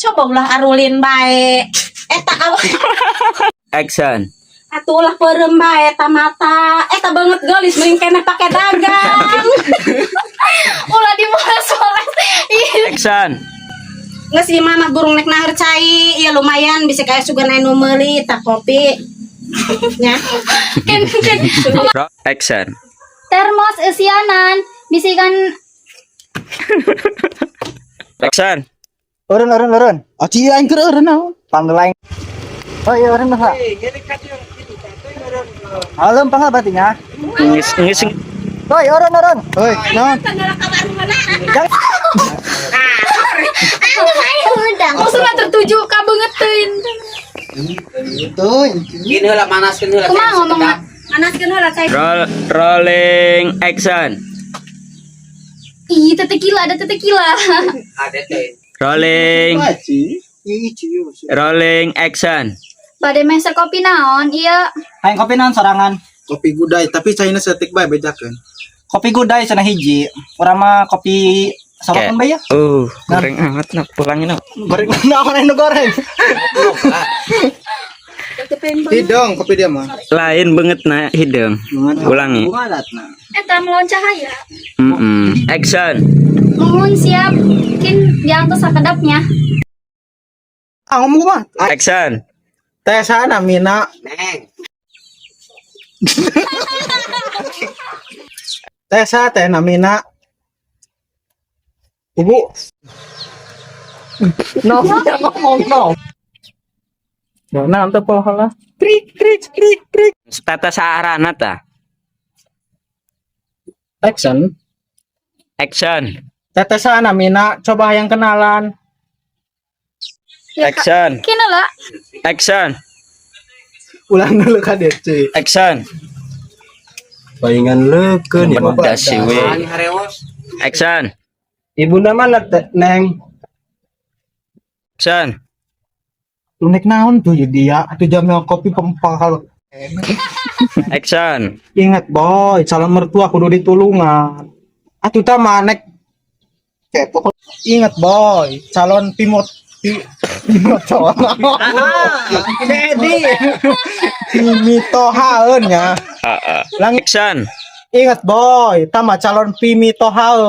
Coba ulah arulin bae. Eta awak. Action. Atuh ulah peureum bae eta mata. Eta banget geulis mending keneh pake dagang. Ulah dimoles-moles. Ih. Action. Geus ieu mah burung nek naheur cai. Ieu lumayan bisa kayak sugan anu meuli tah kopi. Nya. Ken ken. Action. Termos eusianan bisi kan. Action. Eureun, eureun, eureun. Oh, cia aing keur eureun naon? Panggil aing. Oh iya, eureun mah. Halo, panggil berarti nya. Ngis ngis. Oi, eureun, eureun. Hoi, naon? Jangan. Maksudnya tertuju ka beungeutkeun. Itu. Gini heula, manaskeun heula. Kumaha ngomongna? Manaskeun heula cai. Roll, rolling, action. Ih, tequila, ada tequila. Ada teh. Rolling, Aci. Ih, ciu. rolling, action. Bade meser kopi naon? Iya. Hayang kopi naon sorangan? Kopi gudai, tapi caina saeutik bae, bejakeun. Kopi gudai cenah hiji. Urang mah kopi sorotan bae ya. Goreng amat nak pulangin nak. Goreng naon anu goreng? Hidung kopi dia mah. Lain banget na hideung. Ulangi. Bunga datna. Eta melawan cahaya. Action. Muhun, siap. Kin diangkat sakedapnya. Ah, ngomong mah. Action. Teh sana Mina. Neng. Teh sa teh namina. Ibu. No, ngomong no. Nah, teu poho lah. Trik trik trik trik. Tata saarana ta. Action. Action. Teteh sana Mina, coba yang kenalan. Ya, Kak. Action. Kin lah. Action. Ulang dulu KDC. Action. Palingan leukeun ya mah. Pedas sih we. Ani harewos. Action. Ibunda mana teh, Neng? Action. Nek naon tuh jadi ya, atuh jamnya kopi pempal kalau Action. Ingat boy, calon mertua kudu ditulungan. Atuh tah manek kepo. Ingat boy, calon pimot pi, pimoto. Dedi. Pimitohaeun nya. Heeh. Lang Action. Ingat boy, tama calon pimitohaeun.